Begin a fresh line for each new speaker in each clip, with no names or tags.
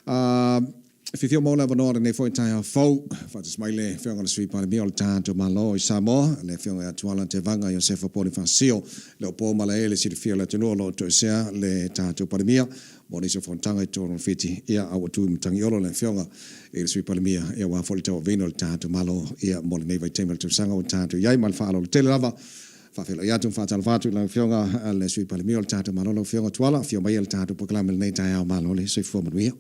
Fiafia maua le avanoa lenei foi taeao fou, faatasi mai le Afioga i le Sui Palemia o le tatou Malo i Samoa, le Afioga ia Tuala Tevaga Iosefa Ponifasio. Le o po malae le silafia o le atunuu o lo o toesea le tatou Palemia mo nisi o fonotaga i totonu o Fiti, ia, a ua tu i Matagiolo le Afioga i le Sui Palemia, ia, aua foi le tauaveina o le tatou Malo, ia, mo lenei vaitaimi o le tausaga ua tatou i ai. Ma le faaaloalo tele lava, faafeiloai atu ma faatalofa atu i lau Afioga le Sui Palemia o le tatou Malo, lau Afioga Tuala, afio maia i le tatou polokalame i lenei taeao. Malo le soifua manuia.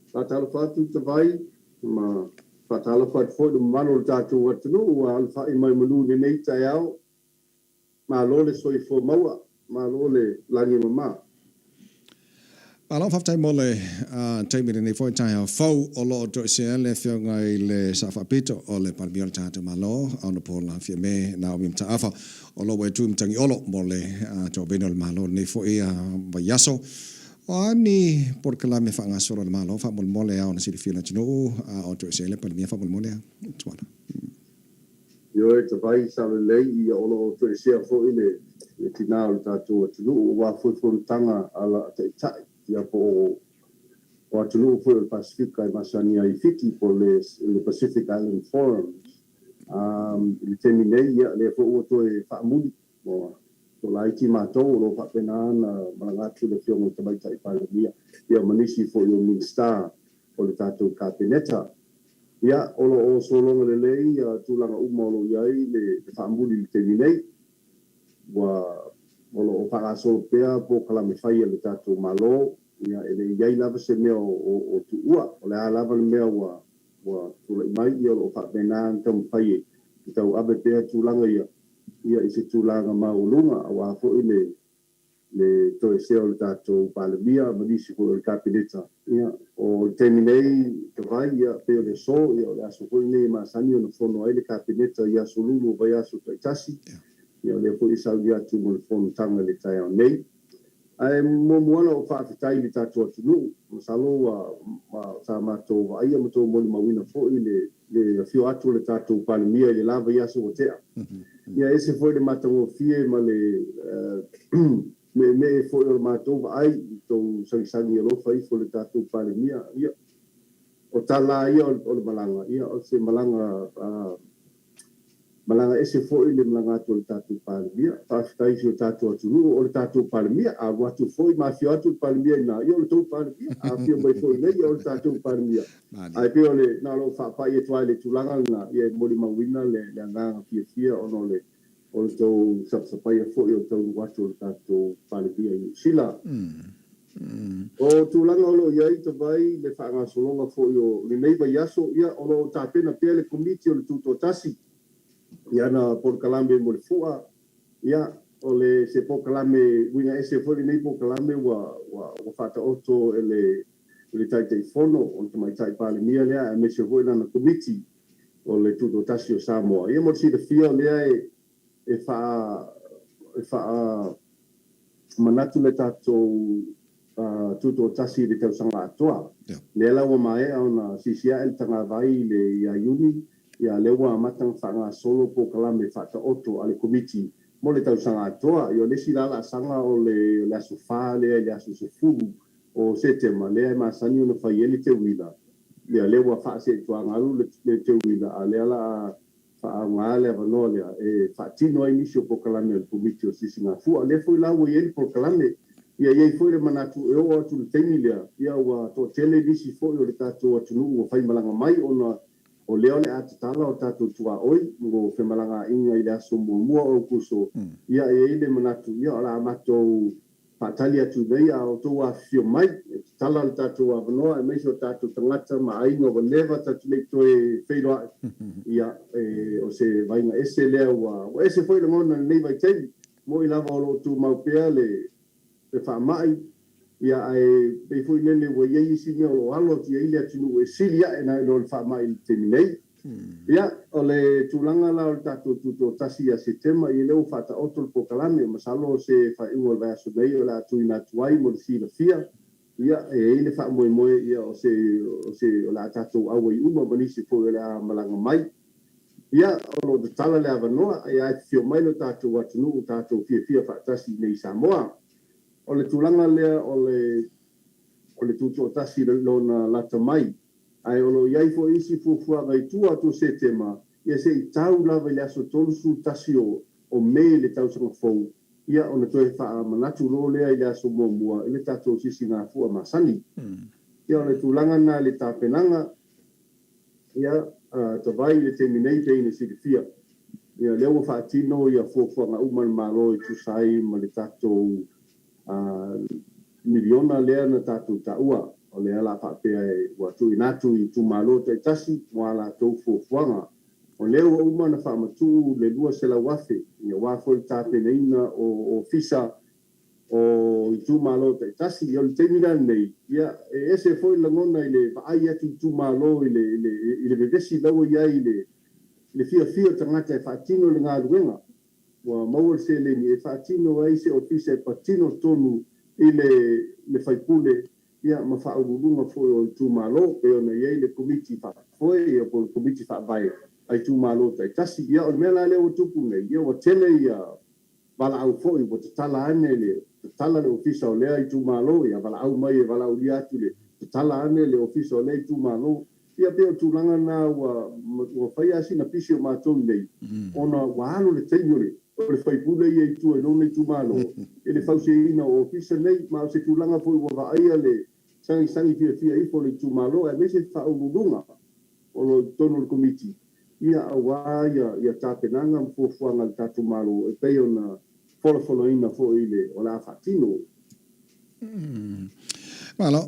Faatalofa atu Tavai ma faatalofa atu foi i le mamalu o le tatou atunuu ua alafai mai manu i lenei taeao. Malo le soifua maua, malo le lagi e mama.
Malo faafetai mo le taimi i lenei foi taeao fou. O lo o toesea le Afioga i le Sao Faapito o le Palemia o le tatou Malo, Honourable Fiame Naomi Mataafa, o lo o ua e tu i Matagiolo mo le tauaveina o le Malo i lenei foi vaiaso. O a ni polokalame faagasolo a le Malo faamolemole e ao ona silafia e le atunuu a o toesea le Palemia faamolemole a Tuala?
Ioe, Tavai, sao lelei, ia o lo o toesea foi le tina o le tatou atunuu aua foi fonotaga a la taitai ia po o atunuu foi o le Pasefika e masani ai i Fiti po o le Pacific Island Forum i le taimi nei, ia lea foi ua toe faamuli ua tolaiti matou o lo o faapena ona malaga atu le Afioga i le Tamaitai Palemia ia ma nisi foi o Minisita o le tatou Kapeneta. Ia, o lo o sologa lelei tulaga uma o lo o i ai le faamuli i le taimi nei. Ua, o lo o faagasolo pea polokalame fai a le tatou Malo, ia, e le i i ai lava se mea o tuua. O le a lava le mea ua, ua tulai mai, ia, o lo o faapena ona taumafai e tauave pea tulaga ia, ia, i se tulaga maualuga, aua foi le le toesea o le tatou Palemia ma nisi foi o le Kapeneta. Ia, o le taimi nei, Tavai, ia, pei o le aso, ia, o le aso foi lenei e masani ona fono ai le Kapeneta i aso lulu o vaiaso taitasi. Ia, o lea foi e sauni atu mo le fonotaga i le taeao nei. Ae muamua ona ou faafetai i le tatou atunuu. Masalo ua, sa matou vaaia ma tou molimauina foi le, le afio atu o le tatou Palemia i le la vaiaso ua tea. Ia ese foi le matagofie ma le meemee foi o le matou vaai i tou sagisagi alofa ifo i le tatou Palemia. Ia, o tala ia o le malaga, ia o se malaga Malaga ese foi le malaga atu o le tatou Palemia. Faafetai i si o tatou atunuu, o le tatou Palemia. A alu atu foi ma afio atu le Palemia i ina, ia o le tou Palemia. A afio mai foi i inei, ia o le tatou Palemia. Ae pei o le, na o lou faapai atu lava i le tulaga lena, ia e molimauina le agaga fiafia ona o le, o le tou sapasapaia foi o le taunuu atu o le tatou Palemia i Niu Sila. O tulaga o lo o i ai Tavai le faagasologa foi o lenei vaiaso, ia, o lo o tapena pea le Komiti o le Tutoatasi i ana polokalame mo le fua. Ia, o le se polokalame uiga ese foi lenei polokalame ua ua faataoto e le le Taitaifono o le Tamaitai Palemia lea aemaise foi lana Komiti o le Tutoatasi o Samoa. Ia mo le silafia o lea e e faa e faa manatu le tatou tutoatasi i le tausaga atoa. Lea la ua maea ona siisiae le tagavai i le ia Iuni, ia lea ua amata ona faagasolo polokalame faataoto a le Komiti mo le tausaga atoa. Ia o le isi la laasaga o le o le aso 4 lea i le aso 10 o Setema lea e masani ona fai ai le teuila, ia lea ua faaseetuagalu le teuila a lea la a Faaaoga le avanoa lea e faatino ai nisi o polokalame a le Komiti o Sisigafua. O lea foi la ua i ai le polokalame. Ia i ai foi le manatu e oo atu i le taimi lea, ia ua toatele nisi foi o le tatou atunuu ua faimalaga mai ona o lea o le a tatala o tatou tuaoi mo femalagaaiga i le aso muamua o Aokuso. Ia e i ai le manatu, ia o le a matou Faatali atu nei a outou afifio mai, e tatala le tatou avanoa aemaise o tatou tagata ma aiga ua leva tatou le i toe feiloai. Ia, e, o se vaaiga ese lea ua, ua ese foi lagona i lenei vaitaimi. Mo'i lava o lo o tumau pea le, le faamai, ia, ae pei foi lele ua i ai isi mea o lo o alo atu i ai le atunuu e sili a'e nai lo le faamai i le taimi nei. Ia, o le tulaga la o le tatou tutoatasi ia Setema, ia lea ua faataoto le polokalame, masalo o se faaiuga o le vaiaso nei o le a tuuina atu ai mo le silafia. Ia, e i ai le faamoemoe, ia, o se, o se, o le a tatou auai uma ma nisi foi o le a malaga mai. Ia, o lo o tatala le avanoa, ia afifio mai lo tatou atunuu tatou fiafia faatasi i inei i Samoa. O le tulaga lea o le. tutoatasi i lona lata mai. Ae o lo o i ai foi isi fuafuaga i tua atu o Setema, ia se i tau lava i le aso 31 o Me i le tausaga fou, ia ona toe faamanatu loa lea i le aso muamua i le tatou sisigafua masani. Ia o le tulaga lena i le tapenaga, ia, tavai i le taimi nei pei ona silafia, ia lea ua faatino ia fuafuaga uma a le Malo e tusa ai ma le tatou miliona lea na tatou taua, o lea la faapea ua tuuina atu i itumalo taitasi mo a latou fuafuaga. O lea ua uma ona faamatuu le $200,000 aua foi le tapenaina o ofisa o itumalo taitasi. Ia o le taimi la lenei, ia e ese foi le lagona i le vaai atu i itumalo i le i le vevesi la ua i ai i le fiafia o tagata e faatino le galuega. Ua maua le seleni e faatino ai se ofisa e patino tonu i le faipule ia ma faauluuluga foi o itumalo, pei ona i ai le Komiti Faafoe ia po o le Komiti Faavae a itumalo taitasi. Ia o le mea la lea ua tupu nei, ia ua tele ia valaau foi ua tatala ane le tatala le ofisa o lea itumalo, ia valaau mai e valaaulia atu le tatala ane le ofisa o lea itumalo. Ia pei o tulaga na ua ua fai lava sina pisi o matou nei ona ua alu le taimi o le o le faipule ia i tua i lona itumalo i le fausiaina o ofisa nei, ma o se tulaga foi ua vaaia le sagisagi fiafia ifo o le itumalo aemaise faauluuluga o lo o i totonu o le Komiti ia aua ia ia tapenaga ma fuafuaga a le tatou Malo e pei ona folafolaina foi i le o le a faatino.
Malo,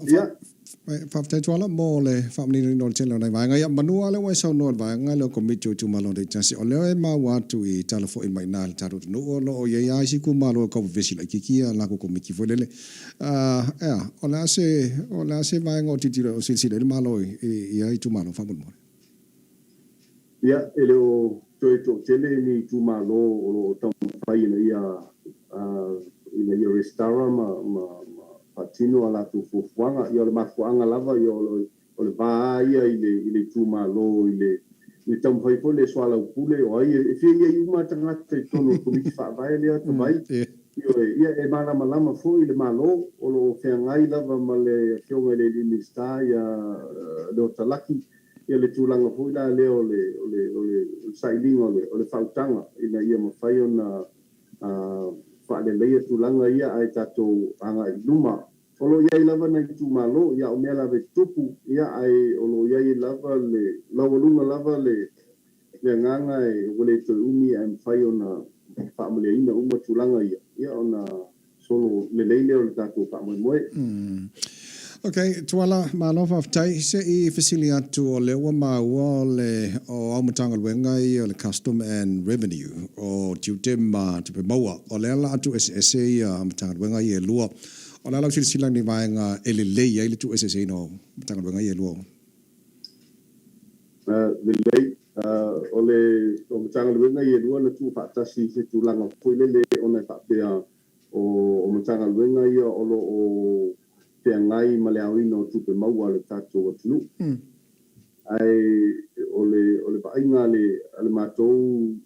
faafetai Tuala mo le faamaninoina o le tele o nai vaega ia. Manu lava lea ua e saunoa i le vaega lea o Komiti o Itumalo Taitasi, o lea e maua atu i tala foi mai i ina i le tatou atunuu o lo o i ai lava isi itumalo e tau vevesi laitiiti ia latou Komiti foi lele. Ea, o le a se, o le a se vaega o tilotilo, o silasila i ai le Malo i ia itumalo faamolemole?
Ia, e le o toe toatele ni itumalo o lo o taumafai ina ia ina ia resitala ma ma faatino a latou fuafuaga. Ia, o le mafuaaga lava, ia, o le va ia i le i le itumalo i le i le taumafai foi lea e soalaupule o ai e fia i ai uma tagata i totonu o le Komiti Faavae lea Tavai. Ioe, ia e malamalama foi le Malo o lo o feagai lava ma le Afioga i le Alii Minisita ia Leota Laki Ia le tulaga foi la lea o le, o le, o le sailiga o le, o le faautaga ina ia mafai ona faaleleia tulaga ia ae tatou agai i luma. O lo o i ai lava nai itumalo, ia o mea lava e tutupu, ia ae o lo o i ai lava le laualuga lava le, le agaga e ua le toe umi ae mafai ona faamaliaina uma tulaga ia, ia ona solo lelei lea o le tatou faamoemoe.
Ok, Tuala, malo faafetai. Se i fesili atu, o lea ua maua o le o au Matagaluega ia o le Custom and Revenue, o tiute ma tupe maua, o lea la a tuueseese ia Matagaluega ia e lua. O le a lau silasila i ni vaega e lelei ai le tuueseeseina o Matagaluega ia e lua?
Lelei, o le o Matagaluega ia e lua na tuufaatasi i se tulaga foi lele ona e faapea o Matagaluega ia o lo o feagai ma le aoina o tupe maua a le tatou atunuu. Ae o le o le vaaiga a le a le matou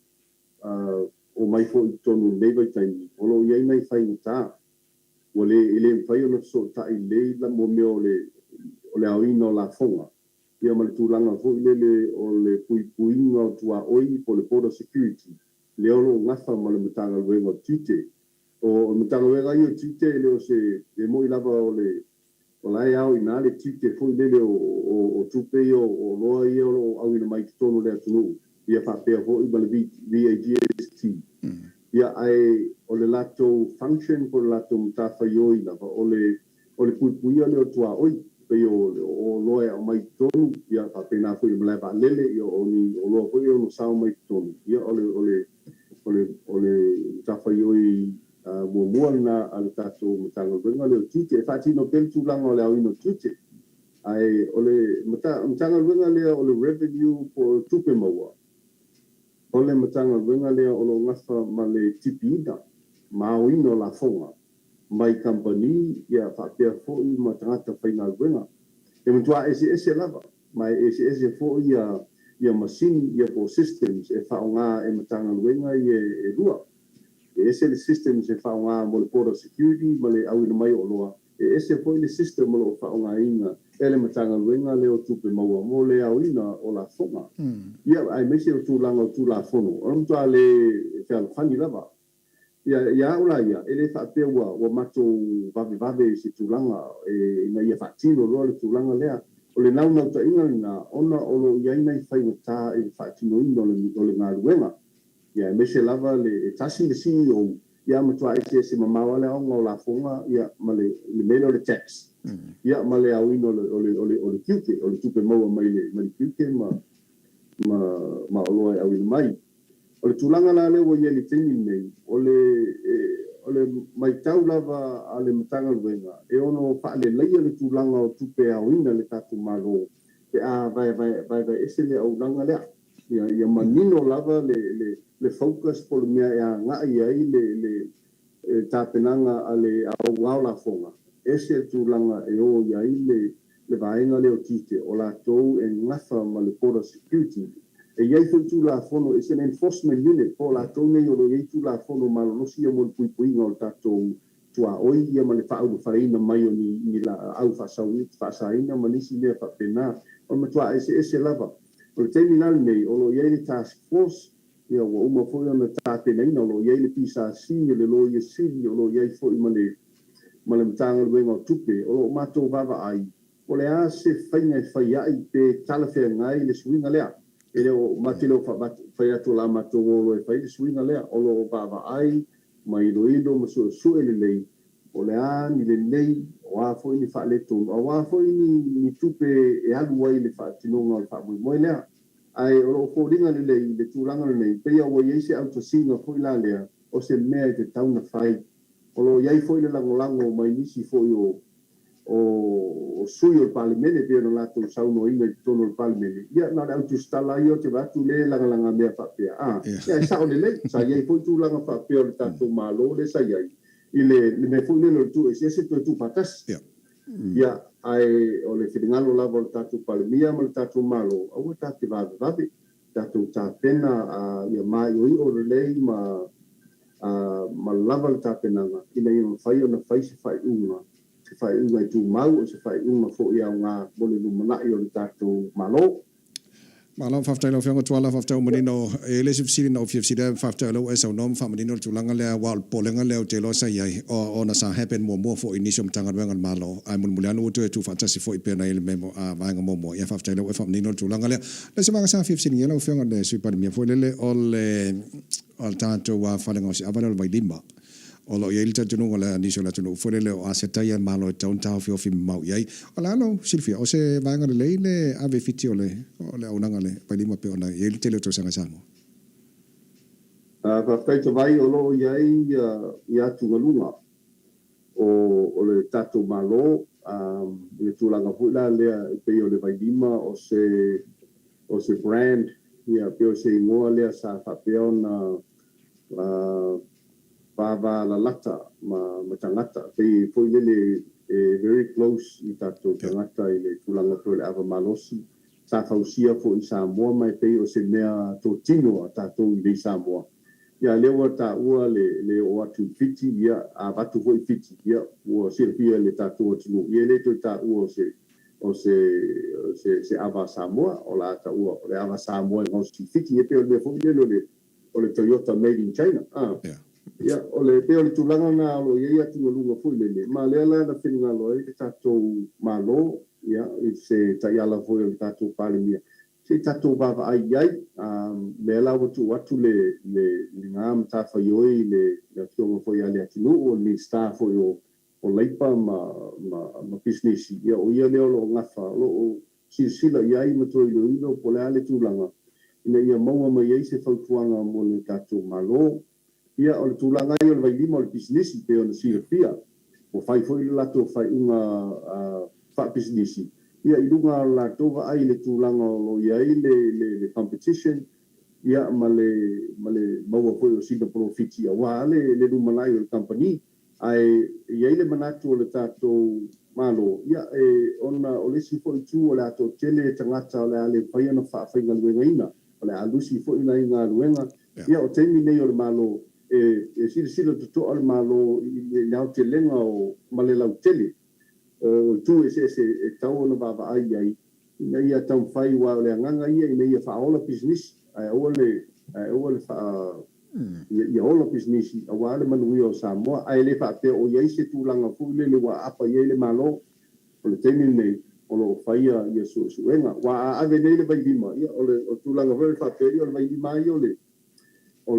omai foi i totonu i lenei vaitaimi, o lo o i ai nai faigata ua le e le mafai ona fesootai lelei la mo mea o le o le aoina o lafoga ia ma le tulaga foi lele o le puipuiga o tuaoi po o le border security lea o lo o gafa ma le Matagaluega o Tiute. O le Matagaluega ia o Tiute e le o se, e moni lava o le, o la e ao i ina le tiute foi lele o, o, o tupe ia o oloa ia o lo o auina mai i totonu o le atunuu, ia faapea foi ma le VAGST. Ia ae o le latou function po o le latou matafaioi lava o le, o le puipuia lea o tuaoi, pei o, o oloa e aumai i totonu, ia faapena foi i le malae vaalele, ia o ni oloa foi e ono sao mai i totonu, ia o le, o le, o le, o le matafaioi muamua lena a le tatou Matagaluega lea o Tiute, e faatino pea le tulaga o le aoina o tiute. Ae o le Matagaluega lea o le Revenue po o Tupe Maua, o le Matagaluega lea o lo o gafa ma le tipiina ma aoina o lafoga mai kamupani ia faapea foi ma tagata faigaluega. E matua eseese lava, ma e eseese foi ia masini ia po o systems e faaaoga e Matagaluega ia e lua. E ese le systems e faaaoga mo le border security ma le auina mai o oloa. E ese foi le system o lo o faaaogaina e le Matagaluega lea o Tupe Maua mo le aoina o lafoga, ia, aemaise o tulaga o Tulafono, o le matua le fealofani lava. Ia, ia au la ia, e le faapea ua, ua matou vavevave i se tulaga e, ina ia faatino loa le tulaga lea. O le naunautaiga lena, ona o lo o i ai nai faigata i le faatinoina o le, o le galuega. Ia, aemaise lava le, e tasi le CEO, ia matua eseese mamao lava le aoga o lafoga, ia, ma le, le mea lea o le tax, ia, ma le aoina o le, o le, o le, o le tiute, o le tupe maua mai le, mai le tiute ma, ma, ma oloa e auina mai. O le tulaga la lea ua i ai i le taimi lenei, o le, o le matau lava a le Matagaluega, e ono faaleleia le tulaga o tupe e aoina e le tatou Malo pe a vaevaeese le auaunaga lea. Ia, ia manino lava le, le, le focus po o le mea e agai i ai le, le tapenaga a le auao lafoga, ese le tulaga e o i ai le, le vaega lea o tiute, o latou e gafa ma le Border Security. E i ai foi Tulafono, it's an enforcement unit, po o latou nei o lo o i ai Tulafono malolosi ia mo le puipuiga o le tatou tuaoi ia ma le faaulufaleina mai o ni, ni laau faasaina ma nisi mea faapena. O le matua eseese lava. O le taimi la lenei, o lo o i ai le task force, ia ua uma foi ona tapenaina, o lo o i ai le PSC, o le Loia Sili, o lo o i ai foi ma le ma le Matagaluega o Tupe, o lo o matou vaavaai po o le a se faiga e fai ai pe talafeagai le suiga lea. E le o, matou te le o fai atu o le a matou o loa e fai le suiga lea. O lo o vaavaai ma iloilo ma suesue lelei po o le a ni lelei, o a foi ni faaletonu, a o a foi ni tupe e alu ai i le faatinoga o le faamoemoe lea. Ae o lo o foliga lelei i le tulaga lenei, pei a ua i ai se autasiga foi la lea o se mea e tatau ona fai. O lo o i ai foi le lagolago mai nisi foi o o sui o le Palemene e pei ona latou saunoaina i totonu o le Palemene, ia na o le autusitala lava ia ou te vaai atu lea e lagalaga mea faapea, a, ia e sao lelei, sa i ai foi tulaga faapea o le tatou Malo lea sa i ai i le le mea foi lele o le tuueseese toe tuufaatasi. Ia, ae o le finagalo lava o le tatou Palemia ma le tatou Malo, aua ta te vavevave, tatou tapena ia maioio lelei ma ma lava le tapenaga ina ia mafai ona fai se faaiuga, se faaiuga e tumau, o se faaiuga foi e aoga mo le lumanai o le tatou Malo.
Malo, faafetai lau Afioga Tuala, faafetai ua manino. E le o se fesili na ou fia fesili ai, faafetai o lea ua e saunoa ma faamanino le tulaga lea aua o le popolega lea ou te iloa sa i ai, ona sa happen muamua foi i nisi o Matagaluega a le Malo, ae mulimuli ane ua toe tuufaatasi foi pei ona i ai le memo a vaega muamua. Ia faafetai o lea ua e faamanino le tulaga lea. Le isi vaega sa fia fesiligia lau Afioga i le Sui Palemia foi lele o le o le tatou fale gaosi ava lea o le Vailima. O lo o i ai le talitonuga o le nisi o le atunuu foi lele o aseta ia a le Malo e tatau ona taofiofi mamao i ai. O le a lou silafia, o se vaega lelei le ave i Fiti o le o le auaunaga a le Vailima pei ona i ai le tele o tausaga i Samoa?
Faafetai Tavai, o lo o i ai ia atugaluga o le tatou Malo i le tulaga foi la lea e pei o le Vailima o se o se brand ia pei o se igoa lea sa faapea ona vavalalata ma tagata pei foi lele e very close i tatou tagata i le tulaga foi o le ava malosi sa fausia foi i Samoa ma e pei o se mea totino a tatou i nei Samoa. Ia lea ua taua le le oo atu i Fiti, ia a avatu foi i Fiti, ia ua silafia e le tatou atunuu, ia e le toe taua o se o se se se ava a Samoa, o le a taua o le ava Samoa e gaosi i Fiti, ia pei o le mea foi lele o le o le Toyota made in China, a. Ia o le pei o le tulaga lena o lo o i ai atugaluga foi lele, ma lea la na finagalo ai le tatou Malo, ia i se taiala foi o le tatou Palemia, Se i tatou vaavaai i ai, lea la ua tuu atu le lena matafaioi i le Afioga foi ia Leatinuu, o le Minisita foi o Leipa ma Pisinisi, ia o ia lea o lo o gafa, o lo o silasila i ai ma toe iloilo po o le a le tulaga ina ia maua mai ai se fautuaga mo le tatou Malo. Ia, o le tulaga ia o le vailima o le pisinisi, pei ona silafia, ua fai foi le latou faaiuga faapisinisi, ia, i luga o le latou vaai i le tulaga o lo o i ai le competition, ia, ma le ma le maua foi o sina polofiti aua le le lumanai o le kamupani. Ae i ai le manatu o le tatou Malo, ia, e ona o le isi foi itu o le a toatele tagata o le a le mafai ona faafaigaluegaina, o le a lusi foi nai galuega. Ia, o taimi nei o le Malo, e silasila totoa le Malo i le aotelega o ma le lautele. O itu eseese e tatau ona vaavaai i ai ina ia taumafai, aua o le agaga ia ina ia faaola pisinisi ae aua le ae aua le faa ia ola pisinisi aua le manuia o Samoa, ae le faapea o i ai se tulaga foi lele ua aapa i ai le Malo. O le taimi lenei o lo o faia ia suesuega, aua a ave nei le vailima, ia o le tulaga foi lele faapea, ia o le vailima lava ia o le o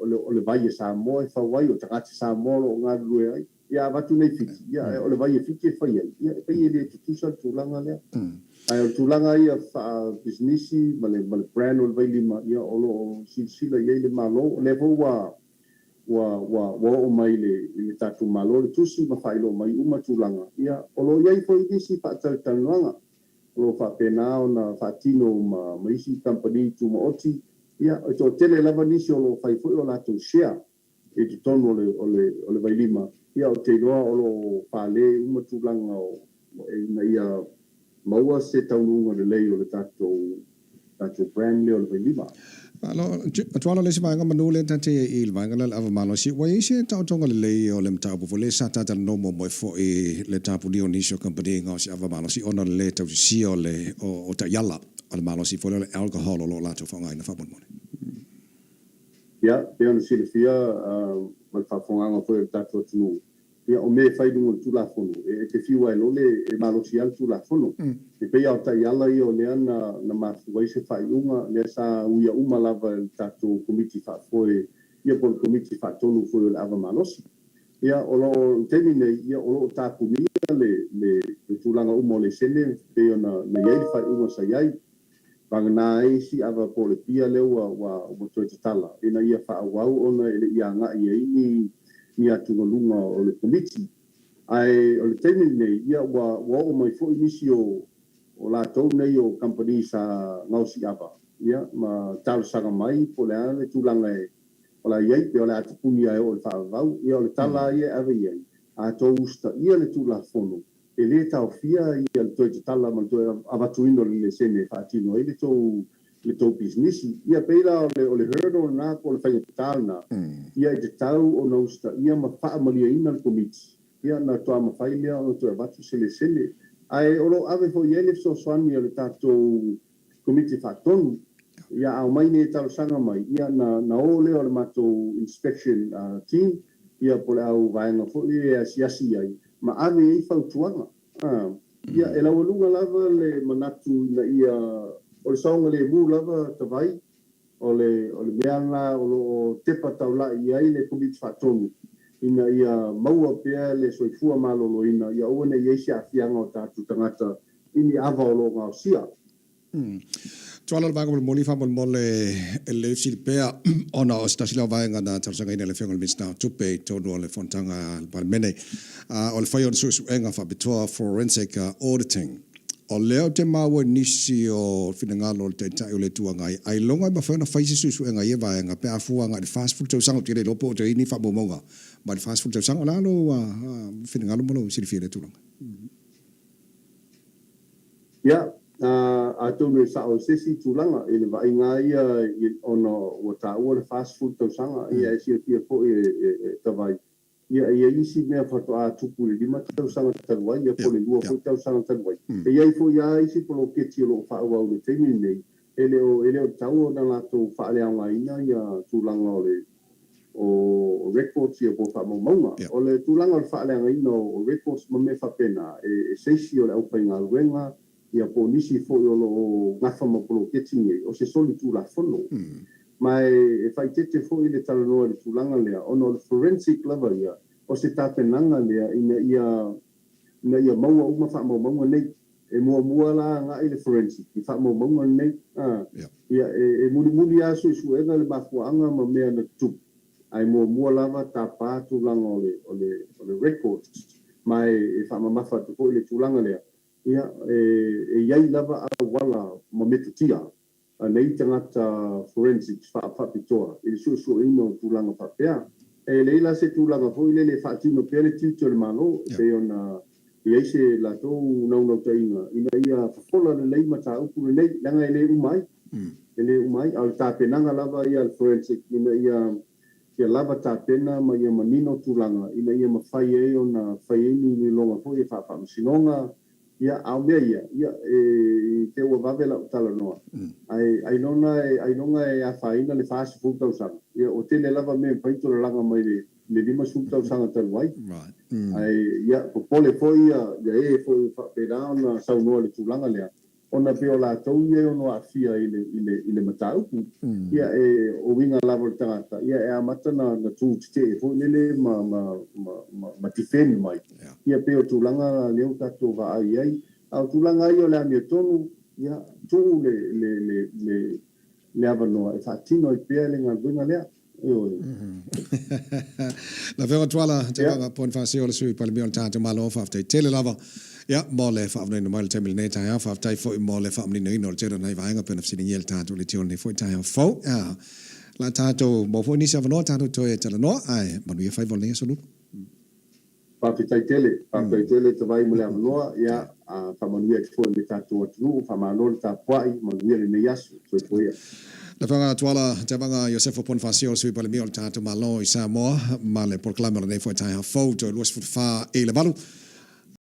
le o le vai a Samoa e fau ai, o tagata Samoa o lo o galulue ai. Ia avatu nei Fiti, ia o le vai e Fiti e fai ai, ia e pei e le tutusa le tulaga lea. Ae o le tulaga ia faapisinisi ma le ma le brand o le Vailima, ia o lo o silasila i ai le Malo. O lea foi ua ua ua ua oo mai i le i le tatou Malo le tusi ma faailoa mai uma tulaga. Ia o lo o i ai foi nisi faatalatalanoaga o lo o faapena ona faatino ma ma isi kamupani tumaoti. Ia e toatele lava nisi o lo o fai foi o latou share i totonu o le, o le, o le vailima, ia ou te iloa o lo o fale uma tulaga o, ina ia maua se taunuuga lelei o le tatou, tatou brand lea o le vailima.
Malo, Tuala le isi vaega manu lea ta te i le vaega lea o le ava malosi, ua i ai se taotoga lelei o le mataupu foi lea sa talanoa muamua ai foi le tapunia o nisi o kamupani i gaosi ava malosi ona o le lē tausisia o le, o, o taiala o le malosi foi lea o le alcohol o lo o latou faaaogaina faamolemole.
Ia, pei ona silafia ma le faafofogaaga foi a le tatou atunuu, ia, o mea e fai i luga o le Tulafono, e te fiu lava e lole, e malosi lava le Tulafono. E pei lava o taiala ia o lea na na mafua ai se faaiuga, lea sa uia uma lava e le tatou Komiti Faafoe, ia po o le Komiti Faatonu foi o le Ava Malosi. Ia, o lo o, i le taimi nei, ia, o lo o tapunia le le le tulaga uma o laisene pei ona na i ai le faaiuga sa i ai. Vagana ai isi ava po o le pia lea ua ua toe tatala ina ia faaauau ona e le i agai ai ni ni atugaluga o le Komiti. Ae o le taimi lenei, ia ua ua oo mai foi nisi o o latou nei o kamupani sa gaosi ava, ia ma talosaga mai po o le a le tulaga e o le a i ai, pe o le a tapuni lava e oo i le faavavau. Ia o le tala lava ia e ave i ai, a outou usitaia le Tulafono, E le taofia ia le toe tatala ma le toe avatuina o le laisene e faatino ai le tou le tou pisinisi. Ia pei la o le o le hurdle lena po o le faigata lena, ia e tatau ona usitaia ma faamalieina le Komiti, ia ona toa mafai lea ona toe avatu se laisene. Ae o lo o ave foi i ai le fesoasoani a le tatou Komiti Faatonu, ia a omai nei e talosaga mai, ia na na o lea o le matou inspection team, ia po o le au vaega foi e asiasi i ai, ma ave i ai fautuaga. Ia, e laualuga lava le manatu ina ia, o le saogalemu lava Tavai, o le, o le mea lena o lo o tepa taulai i ai le Komiti Faatonu, ina ia maua pea le soifua maloloina, ia aua ne i i ai se aafiaga o tatou tagata i ni ava o lo o gaosia.
Tuala o le vaega molimoli faamolemole e lelei fesili pea ona o se tasi lea o vaega na talosagaina e le Afioga i le Minisita o Tupe i totonu o le fonotaga a le Palemene o le faia o ni suesuega faapitoa forensic auditing. O lea ou te maua i nisi o finagalo o le Taitai o le Itu Agai ailoga e mafai ona fai se suesuega i ia vaega pe a fua agai i le 40 tausaga. Ou te le iloa po o toe i ai ni faamaumauga mai le 40 tausaga. O le a lou finagalo ma lou silafia i lea tulaga?
Ia, atonu e sao i se isi tulaga i le vaaiga lava ia ona ua taua le 40 tausaga, ia e silafia foi e Tavai, ia e i ai isi mea faatoa tupu i le 5 tausaga talu ai, ia po o le 2 foi tausaga talu ai. E i ai foi lava isi poloketi o lo o faaauau i le taimi lenei, e le o e le o tatau ona latou faaleaogaina ia tulaga o le o records ia po o faamaumauga. O le tulaga o le faaleagaina o records ma mea faapena, e se isi o le aufaigaluega ia po o nisi foi o lo o gafa ma poloketi nei, o se solitulafono. Ma e faaeteete foi le talanoa i le tulaga lea, ona o le forensic lava ia, o se tapenaga lea ina ia ina ia maua uma faamaumauga nei. E muamua la agai le forensic i faamaumauga nei. Ia, e mulimuli lava suesuega le mafuaaga ma mea na tutupu, ae muamua lava tapa tulaga o le, o le, o le records, ma e faamamafa atu foi le tulaga lea, ia, e i ai lava auala ma metotia a nei tagata forensics faapitoa i le suesueina o tulaga faapea. E leai la se tulaga foi lele e faatino pea le tiute o le Malo e pei ona i ai se latou naunautaiga ina ia fofola lelei mataupu lenei, leaga e le uma ai, e le uma ai, a o le tapenaga lava ia a le forensic ina ia. Ia lava tapena ma ia manino tulaga ina ia mafai ai ona fai ai ni iloiloga foi ia faa-faamasinoga, ia, a o mea ia, ia, e, i te ua vave la'u talanoa, ae ailoga e, ailoga e afaina le 40 tausaga, ia, ua tele lava mea e mafai ona tolalaga mai le, le 50 tausaga talu ai. Ae, ia, popole foi ia, ia e foi ua faapena ona saunoa i le tulaga lea, ona pei o latou ia e ono aafia i le, i le, i le mataupu. Ia, e, o uiga lava o le tagata, ia, e amata na, na tu tetee foi lele ma, ma, ma, ma, ma defend mai. Ia, pei o tulaga lea ua tatou vaai i ai. A o tulaga ia o le amiotonu, ia, tuu le, le, le, le, le avanoa e faatino ai pea le galuega lea. Ioe.
Lau Afioga Tuala, Tevaga Ponifasio, le Sui Palemia o le tatou Malo, faafetai tele lava ia mo le faaavanoaina mai o le taimi i lenei taeao. Faafetai foi mo le faamaninoina o le tele o nai vaega pei ona fesiligia e le tatou leitio i lenei foi taeao fou. Ia, la tatou maua foi nisi avanoa tatou toe talanoa, ae manuia faiva o lenei aso Lulu.
Faafetai tele, faafetai tele Tavai mo le avanoa, ia faamanuia atu foi i le tatou atunuu, faamalo le tapuai, manuia lenei aso. Soifua ia.
Le Afioga Tuala Tevaga Iosefa Ponifasio, le Sui Palemia o le tatou Malo i Samoa, ma le polokalame o lenei foi taeao fou, toe 24 i le 8.